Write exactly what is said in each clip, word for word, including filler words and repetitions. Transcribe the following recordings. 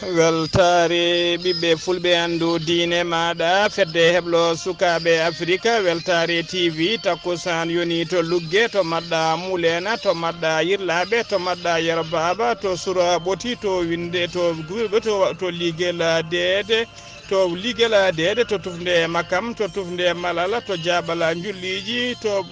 Weltaare ɓiɓɓe fulɓe, anndu diine maaɗa, fedde heblo sukaaɓe Afirika, weltaare T V, takkusaan yoni to Lugge, to Maɗɗa Muleena, to Maɗɗa Yirlaaɓe, to Maɗɗa Yerbaaba, to Sura Ɓoti, to Winde, to Gurɓe, to, to Ligel Deede, to Ligel Deede, to Tufnde Makam, to Tufnde Malala, to Jaaɓala Njulliiji, to,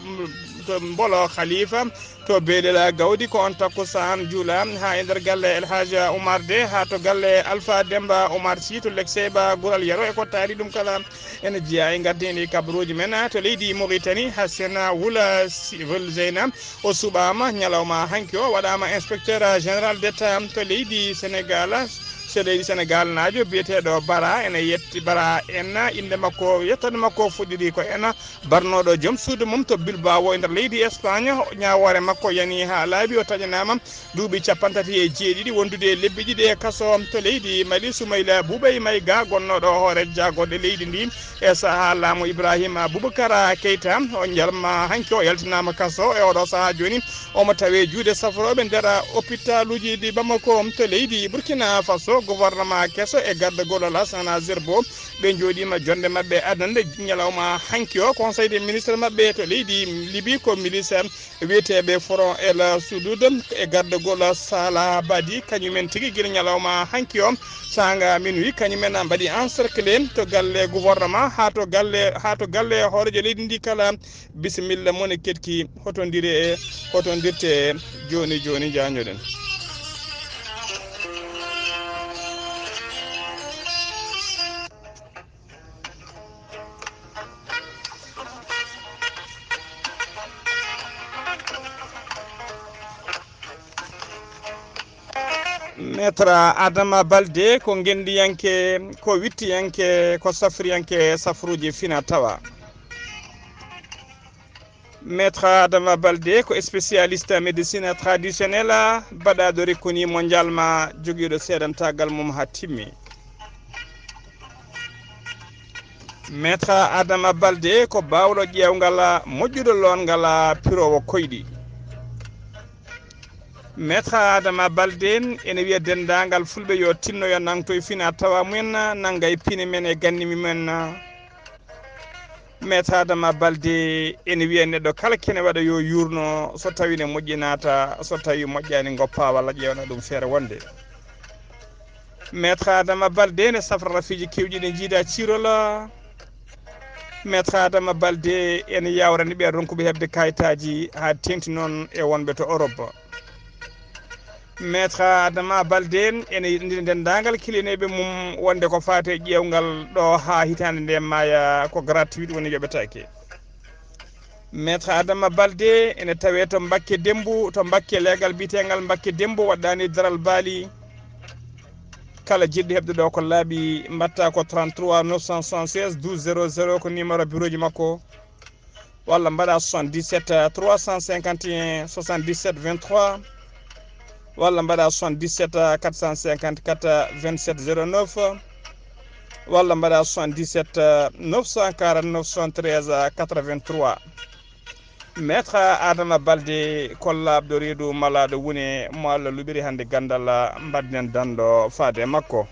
to Mbolo Khalifa, to Beelel Gawdi, ko on takkusaan juula haa e nder galle El Hadj Oumar De, haa to galle Alpha Demba Oumar Sy, to Lekseyba Gural Yero e ko taari ɗum kala. Ene jeyaa e ngardiindi kabaruuji men to leydi Mauritanie, Hassena Wula Sy-, Wul Zeyna, o suɓaama ñalawma hanki o, waɗaama inspecteur général d'État to leydi Sénégal, so leydi Sénégal naajo biyeteeɗo Bara, ene yetti Bara en, innde makko, yettoode makko fuɗɗiri ko en barnooɗo joom suudu mum to Bilbao e nder leydi Espagne. Ñaawoore makko yani haa laaɓi, o taƴanaama duuɓi capanɗe tati e jeeɗiɗi wondude e lebbi ɗiɗi e kaso to leydi Mali. Soumaïla Boubèye Maïga, gonnooɗo hoore jaagorɗe leydi ndi e sahaa laamu Ibrahima Boubacar Keita, o ñalawma hanki o yaltinaama kaso. E oɗo sahaa jooni, omo tawee juuɗe safrooɓe nder opitaluuji ɗi Bamako to leydi Burkina Faso. Gouvernement keso e gardagol Lassana Zerbo, ɓe njooɗiima jonde maɓɓe adannde ñalawma hanki o. Conseil des ministres maɓɓe to leydi Libi ko milice wiyeteeɓe Front El Sudud e gardagol Salah Badi, kañumen tigi gila ñalawma hanki o, saanga minuit, kañumen mbaɗi encerclé to galle gouvernement haa to galle, haa to galle hooreejo leydi ndi kala. Bisimilla mon e keɗki, hotondire e hotondirte jooni jooni, njañoɗen. Maître Adama Balde ko ngenndiyanke, ko wittiyanke, ko safriyanke safruuji fina tawa. Maître Adama Balde ko spécialiste médecine traditionnelle, baɗaaɗo rekkoni mondial ma, jogiiɗo seedantaagal mum haa timmi. Maître Adama Balde ko baawɗo ƴeewngal, moƴƴuɗo loongal, piroowo koyɗi. Maître Adama Balde ene wiya denndaangal fulɓe yo tinno, yo nangto e fina tawa mumen, nannga e pine men e ganni mumen. Maître Adama Balde ene wiya neɗɗo kala kene waɗa yo yuurno, so tawi ne moƴƴi naata, so tawi moƴƴani ngoppa walla ƴeewna ɗum feere wonde. Maître Adama Balde ne safra rafiiji kewɗi ɗi jiida cirola. Maître Adama Balde ene yawrani ɓe ronkuɓe heɓde kayitaaji haa teŋti noon e wonɓe to Europe. Maître Adama Balde ene yinndina denndaangal kilineeɓe mum wonde ko faati e ƴeewngal ɗo haa hitaande nde maaya ko gratuit woni yoɓetaake. Maître Adama Balde ene tawee to Mbakke Demmbu, to Mbakke leegal biyeteengal Mbakke Demmbu, waɗɗaani daral baali. Kala jiɗɗo heɓde ɗo ko laaɓi, mbaɗta ko trente-trois neuf cent soixante-seize douze zéro zéro, ko numéro bureau ji makko. Walla mbaɗa soixante-dix-sept trois cent cinquante et un soixante-dix-sept vingt-trois, walla mbaɗa soixante-dix-sept quatre cent cinquante-quatre vingt-sept zéro neuf, walla mbaɗa soixante-dix-sept neuf cent quarante-neuf soixante-treize quatre-vingt-trois. Maître Adama Balde, kollaaɗo reedu malaaɗo wune mo Allah luɓiri hannde ganndal, mbaɗnen danndo faade e makko.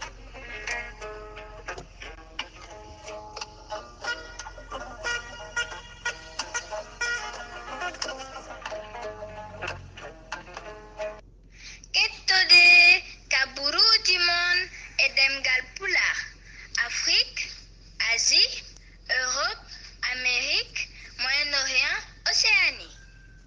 Kettode kaburuuji mon e ɗemngal Pulaar, Afrik, Asie, Europe, Amérique, Moyen-Orient, Océanie.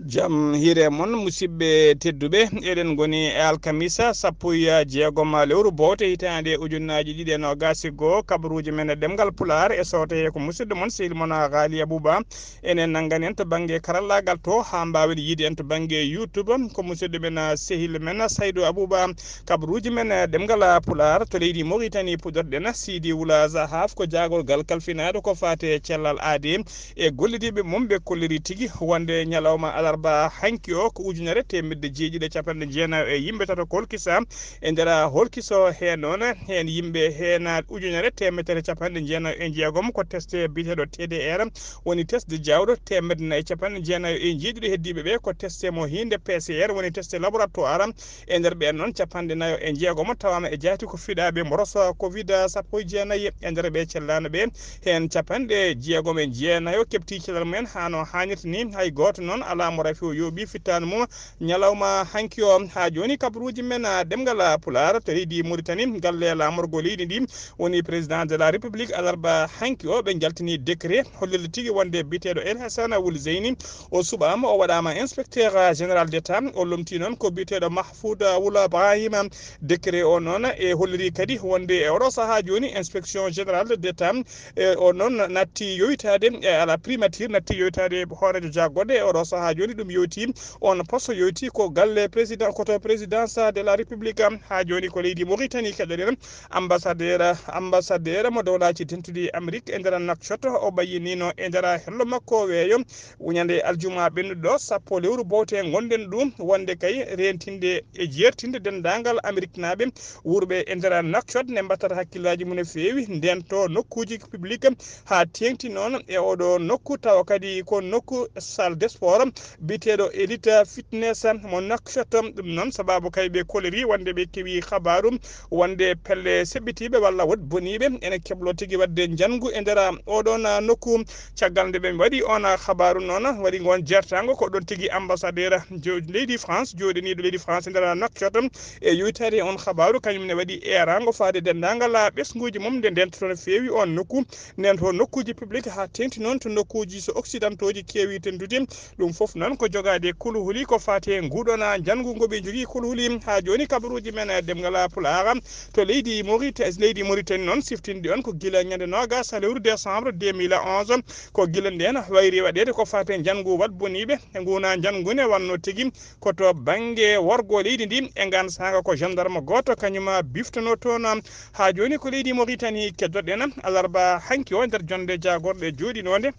Jam hiire mon, musidɓe tedduɓe. Eɗen ngoni e alkamisa sappo e jeegom lewru bowte hitaande ujunnaaji ɗiɗi e noogaas e goo. Kabaruuji men e ɗemngal Pulaar e sooto he ko musidɗo mon, sehil mon Ghali Abouba. Enen nanngani en to bannge karallaagal to, haa mbaawen yiide en to bannge YouTube. Ko musidɗo men, sehil men Saydou Abouba. Kabaruuji men e ɗemngal Pulaar to leydi Mauritanie puɗɗorɗen. Sidi Wula Zahaf ko jaagorgal kalfinaaɗo ko faati e cellal aadi. E gollidiiɓe mum, ɓe kolliri tigi wonde ñalawma alarba Ba hanki o ko ujunere teemedde jeeɗiɗi e capanɗe jeenayo e yimɓe tato kolkisa. E nder holkiso he noon, heen yimɓe heen ujunere teemedere capanɗe jeenayo e jeegom ko testé biyeteeɗo T D R, woni testé jawɗo. Teemedde nayi e capanɗe jeenayo e jeeɗiɗo heddiiɓe ɓe ko testé mo hiinde P C R, woni testé laboratoire. E nder ɓeen noon, capanɗe nayo e jeegom tawaama e jaati ko fiɗaaɓe mboros covid sappo e jeenayi. E nder ɓe cellaano ɓe, heen capanɗe jeegom e jeenayo keɓti cellal mumen haa no haanirta ni. Hay gooto noon alaa mo rafi o yooɓi fittaandu mum ñalawma hanki o. Haa jooni, kabaruuji men, ah, ɗemngal, ah, Pulaar to leydi Mauritanie, galle laamorgo leydi ndi, woni président de la République, alarba hanki o, ɓe njaltini décret hollirde tigi wonde biyeteeɗo El Hassane Wul Zeyni o suɓaama, o waɗaama inspecteur, ah, général d'État. O lomti noon ko biyeteeɗo Mahfoud, ah, Wul Brahima. Décret o noon e holliri kadi wonde e oɗo sahaa jooni, inspection générale d'État e o noon natti yoytaade, e ala, primature natti yoytaade hooreejo jaagorɗe e oɗo sahaa jooni. Ɗum yowti, on poste yowti ko galle président, ko to présidence de la République. Haa jooni ko leydi Mauritanie keɗoɗen. Ambassadeur, ambassadeur mo dowlaaji dentuɗi Amérique e nder Nouakchott, o ɓayyinino e nder hello makko weeyo, ñande aljuma ɓennuɗo sappo lewru bowte ngonɗen ɗum, wonde kay reentinde e jeertinde denndaangal Ameriknaaɓe wurɓe e nder Nouakchott ne mbattata hakkillaaji mum no feewi, ndento nokkuuji public haa teeŋti noon e oɗo nokku, tawa kadi ko nokku salle de sport biyeteeɗo Elite Fitness mo Nouakchott. Ɗum noon sababu kay ɓe koliri wonde ɓe kewi kabaaru wonde pelle seɓɓitiiɓe walla woɗ boniiɓe ene keblo tigi waɗde njanngu e nder oɗon nokku. Caggal nde ɓe mbaɗi on kabaaru noon, waɗi ngon jertaango ko ɗon tigi ambassadeur jo-, leydi France, jooɗiniiɗo leydi France e nder Nouakchott, e yoytaade on kabaaru, kañum ne waɗi eeraango faade denndaangal ɓesnguuji mum nde ndento no feewi on nokku, ndento nokkuuji public haa teeŋti noon to nokkuuji so occidentaux ji keewi tentude. Ɗum fof noon ko jogaade kuluhuli ko faati e nguuɗoon njanngu ngo ɓe njogii kuluhuli. Haa jooni kabaruuji men e ɗemngal Pulaar to leydi Maurit-, leydi Mauritanie noon siftinɗi on ko gila ñande noogas lewru décembre deux mille onze, ko gila ndeen wayri waɗeede ko faati e njanngu waɗ boniiɓe e nguuna njanngu ne wanno tigi ko to bannge worgo leydi ndi e ngaan saanga ko gendarme gooto kañum biftono toon. Haa jooni ko leydi Mauritanie keddoɗen alarba hanki o nder jonde jaagorɗe jooɗinoonde.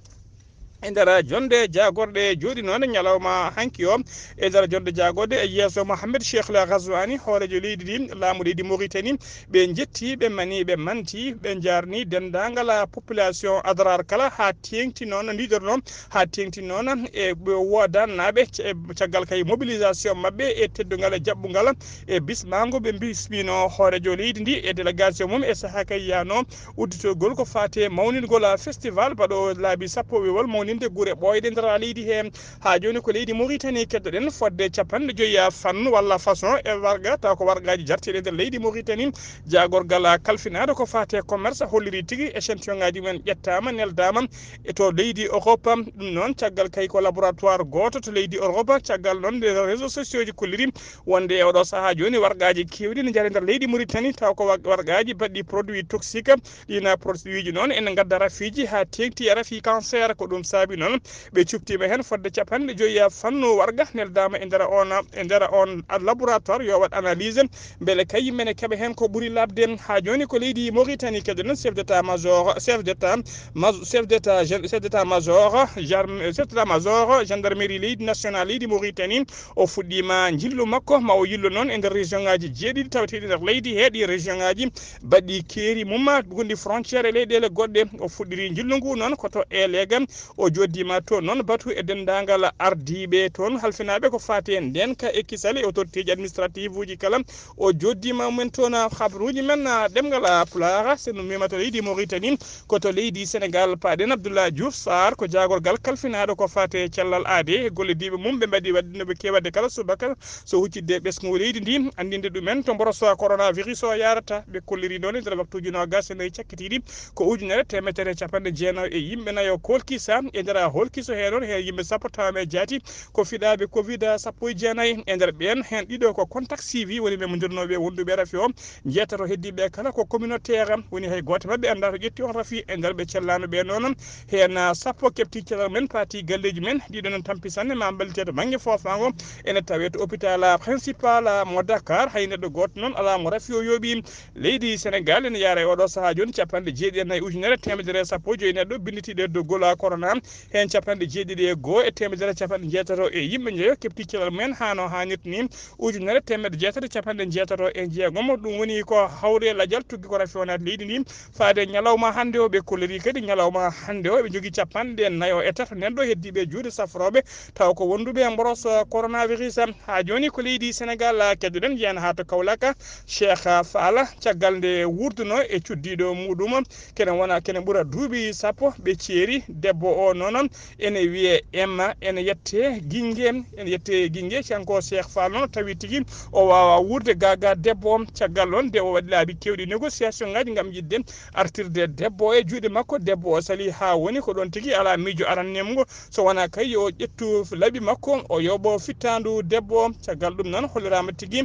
E nder jonde jaagorɗe jooɗinoonde ñalawma hanki o, e nder jonde jaagorɗe e yeeso Mohamed Cheikh El Ghazouani, hooreejo leydi ndi, laamu leydi Mauritanie, ɓe njetti, ɓe mani, ɓe manti, ɓe njaarni denndaangal population Adrar kala haa teeŋti noon, ndiiɗorno haa teeŋti noon e ɓe woodannaaɓe c-, e caggal kay mobilisation maɓɓe e teddungal e jaɓɓungal e bismaango ɓe bismino hooreejo leydi ndi e délégation mum e sahaa kay yaano udditogol ko faati e mawningol festival baɗo laabi sappo wewol mawninde gure ɓooyɗe nder leydi he. Haa jooni ko leydi Mauritanie keddoɗen fodde capanɗe joyi fannu walla façon e warga, taw ko wargaaji jartiiɗi nder leydi Mauritanie. Jaagorgal kalfinaaɗo ko faati e commerce holliri tigi échantillon ngaaji mumen ƴettaama, neldaama e to leydi Europe. Ɗum noon caggal kay ko laboratoire gooto to leydi Europe, caggal noon nde réseaux sociaux ji kolliri wonde e oɗo sahaa jooni wargaaji keewɗi ne njare nder leydi Mauritanie, taw ko wa-, wargaaji baɗɗi produit toxique. Ɗiin produit ji noon ene ngadda rafiiji haa teeŋti e rafi cancer. Ko ɗum saabi noon ɓe cuftiima heen fodde capanɗe joyi fannu warga neldaama e nder on, e nder on laboratoire yo waɗ analyse mbele kay yimɓe ne keɓa heen ko ɓuri laaɓde. Haa jooni ko leydi Mauritanie keɗoɗen chef d'état major, chef d'état, ma-, chef d'état, chef d'état major, jar-, chef d'état major gendarmerie leydi nationale leydi Mauritanie. O fuɗɗiima njillu makko, ma o yillo noon e nder région ngaaji jeeɗiɗi taweteeɗi nder leydi he. Ɗi région ngaaji baɗɗi keeri mum, gonɗi frontière e leyɗeele goɗɗe. O fuɗɗiri njillu ngu noon ko to Elega. O joddiima toon noon batu e denndaangal ardiiɓe toon halfinaaɓe ko faati e ndeenka e kisal e autorité ji administrative uji kala. O joddiima mumen toon. Habaruuji men, ah, ɗemngal, ah, Pulaar, so no mbiima to leydi Mauritanie, ko to leydi Sénégal paaɗen. Abdoulaye Diouf Sarr ko jaagorgal kalfinaaɗo ko faati e cellal aadee e gollodiiɓe mum. Ɓe mbaɗi waɗde no ɓe keewi waɗde kala subaka so huccitde e ɓesngu leydi ndi, anndinde ɗumen to mboroso coronavirus o yaarata. Ɓe kolliri noon e nder waktuuji noogas e nayi cakkitiiɗi ko ujunere teemedere e capanɗe jeenayo e yimɓe nayo kolkisa. E nder holkiso he noon, he yimɓe sappo tawaama e jaati ko fiɗaaɓe covid sappo e jeenayi. E nder ɓeen, heen ɗiɗo ko contact suivi, woni memondirnooɓe wonduɓe rafi o. Njeetato heddiiɓe kala ko communautaire, woni hay gooto maɓɓe anndaa to ƴetti on rafi. E nder ɓe cellaano ɓe noon, heen sappo keɓti cellal men, paati galleeji men. Ɗiɗo noon tampi sanne, ma mballite to bannge foofaango. Ene tawee to hôpital principal mo Dakar, hay neɗɗo gooto noon alaa mo rafi o yooɓi. Leydi Sénégal ene yaara e oɗo sahaa jooni capanɗe jeeɗiɗi e nayi ujunere teemedere e sappo e joyi neɗɗo binnditiiɗo e doggol corona. Heen capanɗe jeeɗiɗi e goo e teemedere capanɗe jeetato e yimɓe njoyo keɓti calal mumen haa no haanirta ni, ujunere teemedde jeetato capanɗe jeetato e jeegom. Ɗum woni ko hawri e lajal tuggi ko rafi wonat leydi ndi. Faade ñalawma hannde o, ɓe kolliri kadi ñalawma hannde o, ɓe njogii capanɗe nayo e tato neɗɗo heddiiɓe juuɗe safrooɓe, taw ko wonduɓe e mboros coronavirus. Haa jooni ko leydi Senegal keddoɗen, jeyan haa to Kaolack, Cheikh Fall, caggal nde wurduno e cuddiiɗo muɗum, kene wona, kene ɓura duuɓi sappo ɓe ceeri. Debbo o noon ene wiyee Emma, ene yette Ginge, ene yette Ginge. Kanko Cheikh Fall noon tawi tigi o waawa wuurde gaaga debbo o. Caggal noon nde o waɗi laabi keewɗi négociation ngaji ngam yiɗde artirde debbo o e juuɗe makko, debbo o sali haa woni ko ɗoon tigi alaa miijo arannemo ngo, so wonaa kay yo ƴettu laɓi makko, o yooɓo fittaandu debbo o. Caggal ɗum noon holliraama tigi,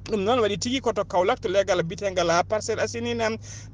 ɗum noon waɗi tigi ko to Kaolack, to leegal biyeteengal Parcelles Assainies.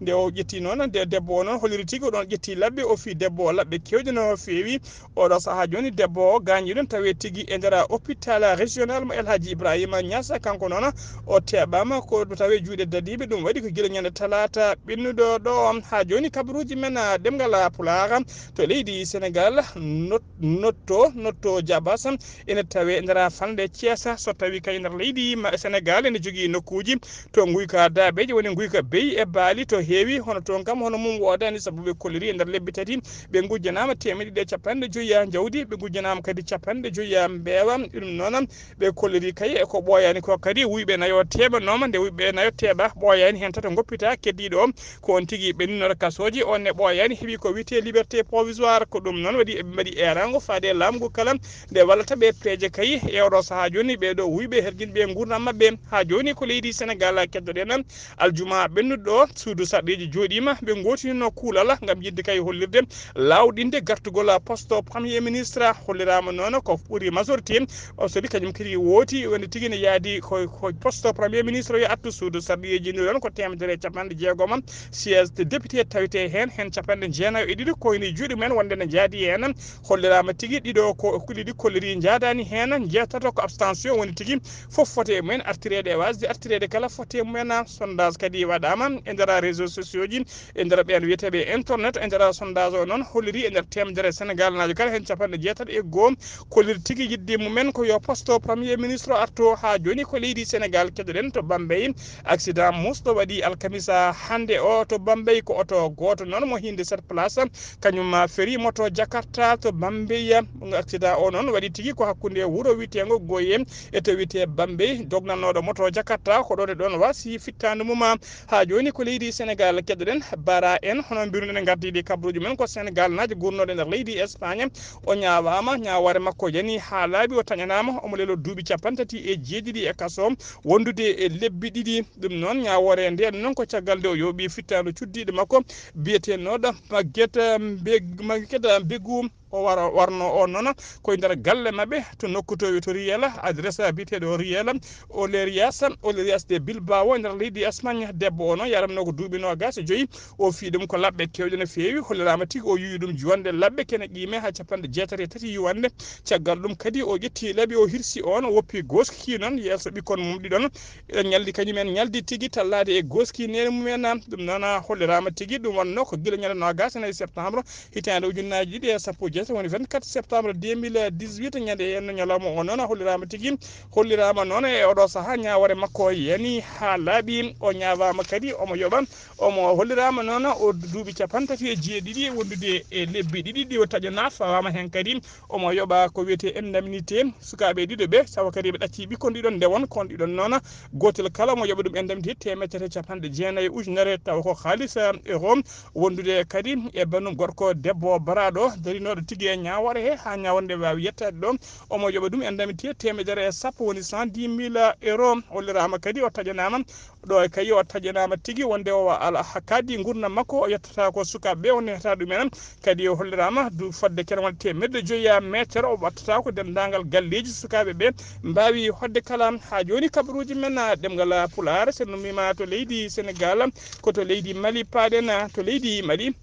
Nde o ƴetti noon, nde debbo o noon holliri tigi, o ɗoon ƴetti laɓɓe, o fii debbo o laɓɓe keewɗe no feewi. Oɗo sahaa jooni debbo o gaañi ɗum, tawee tigi e nder hôpital régional mo El Hadji Ibrahima Niass. Kanko noon o teɓaama ko tawee juuɗe dadiiɓe. Ɗum waɗi ko gila ñande talaata ɓennuɗo ɗo. Haa jooni kabaruuji men, ah, ɗemngal Pulaar to leydi Senegal, not-, notto, notto Jabas, ene tawee e nder falnde Thiès. So tawii kay nder leydi ma-, Senegal ene jogii nokkuuji to nguyka daabeeje, woni nguyka beyi e baali to heewi, hono toon kam hono mum woodaani, sabu ɓe kolliri e nder lebbi tati ɓe ngujjanaama teemedde ɗiɗi e capanɗe joyi njawdi, ɓe ngujjanaama kadi capanɗe joyi mbeewa. Ɗum noon ɓe kolliri kay e ko ɓooyaani ko kadi, wuyɓe nayo teɓanooma, nde wuyɓe nayo teɓa ɓooyaani, heen tato ngoppita, keddiiɗo o ko on tigi ɓenninooɗo kasooji, on ne ɓooyaani, heɓi ko wiyetee liberté provisoire. Ko ɗum noon waɗi eɓe mbaɗi eeraango faade e laamu ngu kala nde wallata ɓe peeje kay. E oɗo sahaa jooni ɓee ɗo wuyɓe herjinɓe nguurndam maɓɓe. Haa jooni ko leydi Senegal keddoɗen. Aljuma ɓennuɗo ɗo, suudu sarɗiiji jooɗiima, ɓe ngootinino kuulal ngam yiɗde kay hollirde laawɗinde gartugol poste premier ministre. Holliraama noon ko ɓuri majorité, o soli kañum kadi wooti, woni tigi ne yaadi ko, ko poste premier ministre yo attu suudu sarɗiiji ndi ɗoon ko teemedere e capanɗe jeegom siège de député tawetee heen, heen capanɗe jeenayo e ɗiɗi ko ene juuɗe mumen wonde ne njaadi heen. Holliraama tigi ɗiɗo ko ɗiɗi kolliri njaadaani heen, njeetato ko abstention, woni tigi fof fote mumen artireede e waasde artireede kala fote mumen. Sondage kadi waɗaama e nder réseaux sociaux ji, e nder ɓeen wiyeteeɓe internet. E nder sondage o noon holliri e nder teemedere Senegalnaajo kala heen capanɗe jeetato e goo kolliri tigi yiɗde mumen ko yo poste premier ministre arto. Haa jooni ko leydi Senegal keddoɗen to Bambey. Accident musɗo waɗi alkamisa hannde o to Bambey, ko oto gooto noon mo hiinde sept place, kañum ferii moto Jakarta to Bambey. Accident o noon waɗi tigi ko hakkunde wuro wiyeteengo Goye e to wiyetee Bambey. Dognanooɗo moto Jakarta ko ɗoon e ɗoon wasi fittaandu mum. Haa jooni ko leydi Senegal keddoɗen. Bara en, hono mbirunoɗen, ngardiiɗi kabaruuji men ko Senegalnaajo guurnooɗo e nder leydi Espagne. O ñaawaama, ñaawoore makko yani haa laaɓi, o taƴanaama, omo leloo duuɓi capanɗe tati e jeeɗiɗi e kaso, wondude e lebbi ɗiɗi. Ɗum noon, ñaawoore ndeen noon ko caggal nde o yooɓi fittaandu cuddiiɗo makko biyeteenoɗo Maguette Mbeg-, Maguette Mbegu. O wara, warno o noon ko e nder galle maɓɓe to nokku to, to Riyel, adresse biyeteeɗo Riyel, Olerias, Olerias de Bilbao, nder leydi Espagne. Debbo o noon yaramno ko duuɓi noogaas e joyi. O fii ɗum ko laɓɓe keewɗe no feewi. Holliraama tigi o yuwi ɗum jonde laɓɓe kene qiime haa capanɗe jeetati e tati yuwande. Caggal ɗum kadi o ƴetti laɓi, o hirsi on, o woppi gooski noon yeeso ɓikkon mum ɗiɗon. Eɗen ñaldi kañum en ñaldi tigi tallaade e gooski neene mum en. Ɗum noon holliraama tigi, ɗum wonno ko gila ñande noogaas e nayi septembre hitaande ujunnaaji ɗiɗi e sappo e jeetati, woni vingt-quatre septembre deux mille dix-huit, ñande heen ñalawma o noon holliraama tigi. Holliraama noon e oɗo sahaa ñaawoore makko yani haa laaɓi, o ñaawaama kadi omo yoɓa. Omo holliraama noon o duuɓi capanɗe tati e jeeɗiɗi wondude e lebbi ɗiɗi ɗi o taƴanaa, fawaama heen kadi omo yoɓa ko wiyetee indemnité. Sukaaɓe ɗiɗo ɓe, sawa kadi ɓe ɗacci ɓikkon ɗiɗon nde won kon ɗiɗon noon, gootel kala omo yoɓa ɗum indemnité teemedere capanɗe jeenayi ujunere, tawa ko haalis, eh, euro, wondude kadi e banndum gorko debbo baraaɗo darinooɗo tigi e ñaawoore he, haa ñaawoore nde waawi yettaade ɗo. Omo yoɓa ɗum indemnité teemedere e sappo, woni cent dix mille euro. Holliraama kadi o taƴanaama ɗo e kay, o taƴanaama tigi wonde o ala kadi nguurndam makko, o yettata ko sukaaɓe ɓe, o nehata ɗum en. Kadi o holliraama du fodde kene won teemedde joyi meetere o wattata ko denndaangal galleeji sukaaɓe ɓe mbaawi hoɗde kala. Haa jooni kabaruuji men, ah, ɗemngal Pulaar, so nummiima to leydi Senegal, ko to leydi Mali paaɗen, ah, to leydi Mali.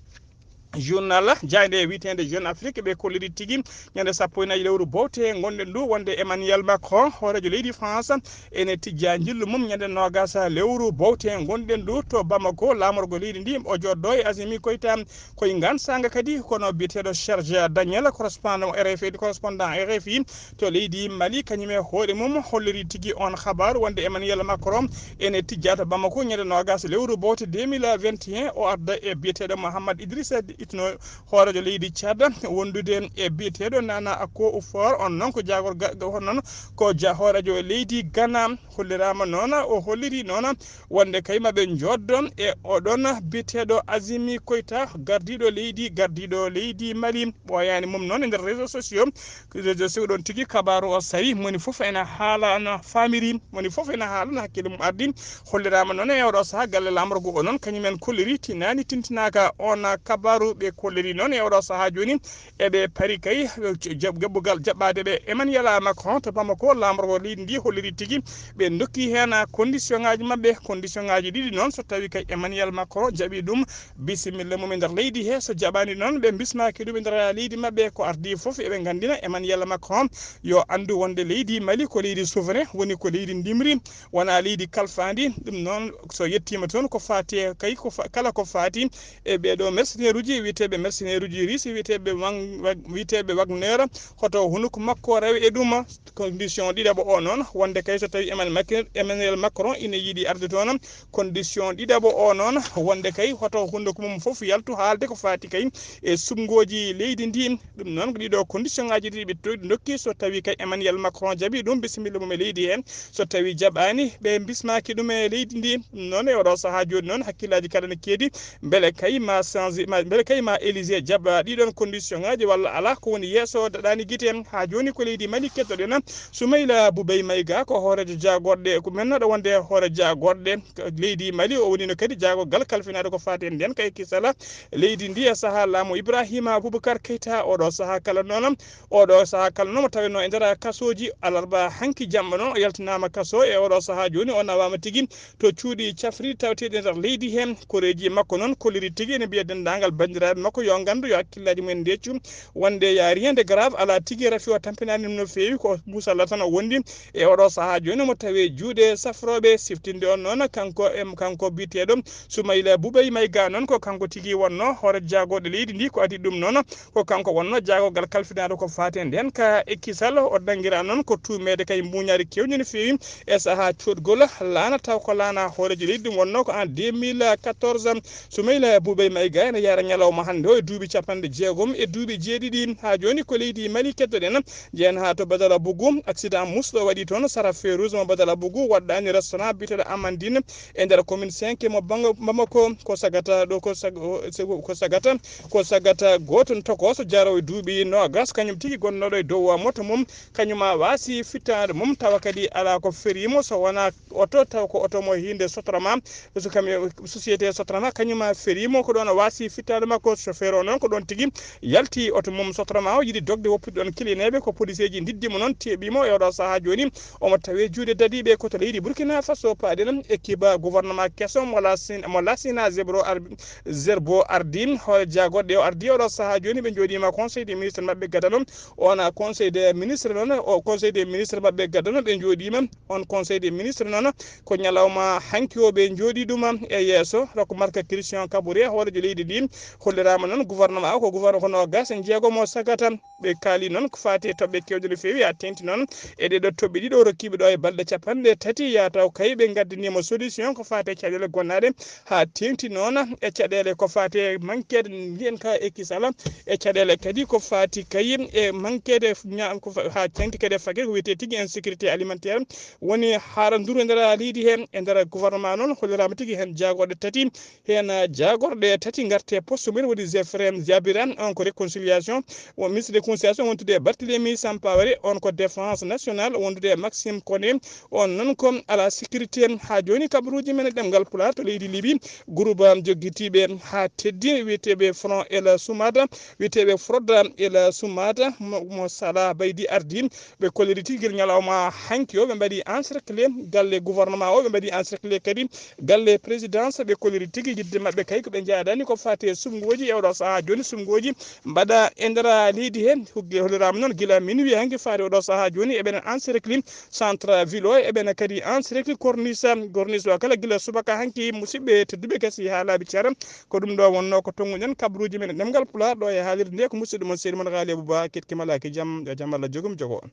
journal jaaynde wiyeteende Jeune Afrique, ɓe kolliri tigi ñande sappo e nayi lewru bowte ngonɗen ndu, wonde Emmanuel Macron, hooreejo leydi France, ene tijja njillu mum ñande noogas lewru bowte ngonɗen ndu to Bamako, laamorgo leydi ndi. O jooɗɗo e Azimi Koita koye ngaan saanga kadi, kono biyeteeɗo Serge Daniel, correspondant R F I, correspondant R F I to leydi Mali, kañum e hoore mum holliri tigi on habaru, wonde Emmanuel Macron ene tijja to Bamako ñande noogas lewru bowte deux mille vingt et un, o arda e biyeteeɗo Mohamed Idrissa Itno, hooreejo leydi Tchad, wondude e biyeteeɗo Nana Acco Ouattara, on noon ko jaagorgal, on noon ko ja-, hooreejo leydi Ghana. Holliraama noon, o holliri noon wonde kay maɓe njooɗdo e oɗon biyeteeɗo Azimi Koita, gardiiɗo leydi, gardiiɗo leydi Mali. Ɓooyaani mum noon e nder réseaux sociaux, réseaux sociaux ɗon tigi kabaaru o sawi, moni fof ena haala no faamiri, moni fof ena haala no hakkille mum ardi. Holliraama noon e oɗo sahaa galle laamorgo o noon, kañum en kolliri tinaani tintinaaka on kabaaru. Ɓe kolliri noon e oɗo sahaa jooni, eɓe pari kay jaɓ-, jaɓɓugal jaɓɓaade ɓe Emmanuel Macron to Bamako, laamorgo leydi ndi holliri tigi ɓe ndokki heen condition ŋaaji maɓɓe. Condition ŋaaji ɗiɗi noon, so tawi kay Emmanuel Macron jaɓi ɗum, bisimilla mum e nder leydi he, so jaɓaani noon, ɓe bismaaki ɗum e nder leydi maɓɓe. Ko ardi fof eɓe nganndina Emmanuel Macron yo anndu wonde leydi Mali ko leydi souverain, woni ko leydi ndimri, wonaa leydi kalfaandi. Ɗum noon, so yettiima toon, ko faati e kay, ko fa-, kala ko faati e ɓee ɗoo mercenaire uji, wiyeteeɓe mercenaire uji russe, wiyeteeɓe Wang-, Wag-, wiyeteeɓe Wagner, hoto hunuko makko rewe e ɗum. Condition ɗiɗaɓo o noon, wonde kay so tawi Emmanuel Mac-, Emmanuel Macron ina yiɗi arde toon, condition ɗiɗaɓo o noon, wonde kay hoto hunuko mum fof yaltu haalde ko faati kay e suɓngooji leydi ndi. Ɗum noon, ko ɗiɗo condition ŋaaji ɗiɗi ɓe to-, ndokki, so tawi kay Emmanuel Macron jaɓi ɗum, bisimilla mum e leydi he. So tawi jaɓaani, ɓe bismaaki ɗum e leydi ndi. Ɗum noon, e oɗo sahaa jooni noon, hakkillaaji kala ne keedi, mbele kay ma change, ma, mbele kay ma Élysée jaɓa ɗiɗon condition ŋaaji walla alaa, ko woni yeeso daɗaani gite. Haa jooni ko leydi Mali kettoɗen. Soumaïla Boubèye Maïga ko hooreejo jaagorɗe, ko mennoɗo wonde hoore jaagorɗe leydi Mali, o wonino kadi jaagorgal kalfinaaɗo ko faati e ndeen kay kisala leydi ndi e sahaa laamu Ibrahima Boubacar Keita. Oɗo sahaa kala noon, oɗo sahaa kala noon mo tawenoo e nder kasooji. Alarba hanki jamma noon o yaltinaama kaso, e oɗo sahaa jooni o nawaama tigi to cuuɗi cafriɗi taweteeɗi nder leydi heen. Koreeji makko noon kolliri tigi ene mbiya denndaangal banndiraaɓe makko yo nganndu, yo hakkillaaji mumen ndeccu, wonde y a rien de grave, alaa tigi rafi o tampinaani ɗum no feewi, ko musalla tan o wondi. E oɗo sahaa jooni omo tawee juuɗe safrooɓe. Siftinde on noon, kanko, em, kanko biyeteeɗo Soumaïla Boubèye Maïga noon, ko kanko tigi wonnoo hoore jaagorɗe leydi ndi, ko adii ɗum noon, ko kanko wonnoo jaagorgal kalfinaaɗo ko faati e ndeen ka e kisal. O nanngiraa noon ko tuumeede kay mbuuñaari keewndi no feewi e sahaa coodgol laana, taw ko laana hooreejo leydi ɗum wonnoo ko en deux mille quatorze. Soumaïla Boubèye Maïga ene yahra ñalawma hannde o e duuɓi capanɗe jeegom e duuɓi jeeɗiɗi. Haa jooni ko leydi Mali kettoɗen. Njeyen haa to Badalabougou, accident musɗo waɗi toon sara Férouz mo Badalabougou, waɗɗaani restaurant biyeteeɗo Amandine e nder commune cinq mo Bango-, Bamako. Ko sagata ɗo, ko sag-, o, se-, ko sagata, ko sagata gooto tokooso jaroowo e duuɓi noogas, kañum tigi gonnooɗo e dow moto mum, kañum a waasi fittaandu mum, tawa kadi alaa ko ferii mo so wonaa oto, taw ko oto mo hiinde Sotrama, so camion, société Sotrama, kañum a ferii mo, ko ɗoon o waasi fittaandu makko. Chauffeur o noon ko ɗoon tigi yalti oto mum Sotrama o, yiɗi dogde woppude ɗoon kilineeɓe, ko poliseeji ndiddi mo noon, teeɓi mo. E oɗo sahaa jooni omo tawee juuɗe dadiiɓe ko to leydi Burkina Faso. Paaɗen équipe gouvernement keso mo Lassina, mo Lassina Zebro ar-, Zerbo ardi, hoore jaagorɗe o ardi. Oɗo sahaa jooni ɓe njooɗiima conseil des ministres maɓɓe gadano. On a conseil des ministres noon, o conseil des ministres maɓɓe gadano ɓe njooɗiima. On conseil des ministres noon ko ñalawma hanki o ɓe njooɗii ɗum e yeeso. Rock Marc Christian Kaboré, hooreejo leydi ndi, holliraama noon gouvernement o ko gouvernement ko noogas e jeegom o sagata. Ɓe kaali noon ko faati e toɓɓe keewɗe no feewi, haa teeŋti noon e ɗee ɗoo toɓɓe ɗiɗo rokkiiɓe ɗo e balɗe capanɗe tati, yaa taw kay ɓe ngaddaniima solution ko faati e caɗeele gonnaaɗe, haa teeŋti noon e caɗeele ko faati e manqueede, mbiyen ka e kisal, e caɗeele kadi ko faati kay e manqueede ña-, ko fa-, haa teeŋti kadi e faggere ko wiyetee tigi insécurité alimentaire, woni haaranduru e nder leydi he. E nder gouvernement noon holliraama tigi heen jaagorɗe tati, heen jaagorɗe tati ngarte poste mum en, woni Zéphirin Diabira, on ko réconciliation, o ministre de Association wondude e Barthélemy Sampaore, on ko Défense Nationale wondude e Maxime Koné, on noon ko Ala Sécurité. Haa jooni kabaruuji men e ɗemngal Pulaar to leydi Libi, groupe joggitiiɓe haa teddi wiyeteeɓe Front El Soumada, wiyeteeɓe Front El Soumada, mo, mo Sala Baydi ardi, ɓe kolliri tigi gila ñalawma hanki o, ɓe mbaɗi encerclé galle gouvernement o, ɓe mbaɗi encerclé kadi galle présidence, ɓe kolliri tigi yidde maɓɓe kay ko ɓe njaadani ko fati e suɓngooji e oɗo sahaa jooni, suɓngooji mbaɗa e nder leydi he. Hugge holliraama noon gila minuit hanki faade oɗo sahaa jooni, eɓen encerclé centre ville o, eɓen kadi encerclé corniche, corniche o kala gila subaka hanki. Musidɓe tedduɓe, gasi haa laaɓi cer, ko ɗum ɗo wonno ko tonnguɗen kabaruuji men e ɗemngal Pulaar ɗo e haalirde nde. Ko musidɗo mon seydi mon Haali Abouba Ketkimala, ki jam, yo jam Allah jogum jogo on.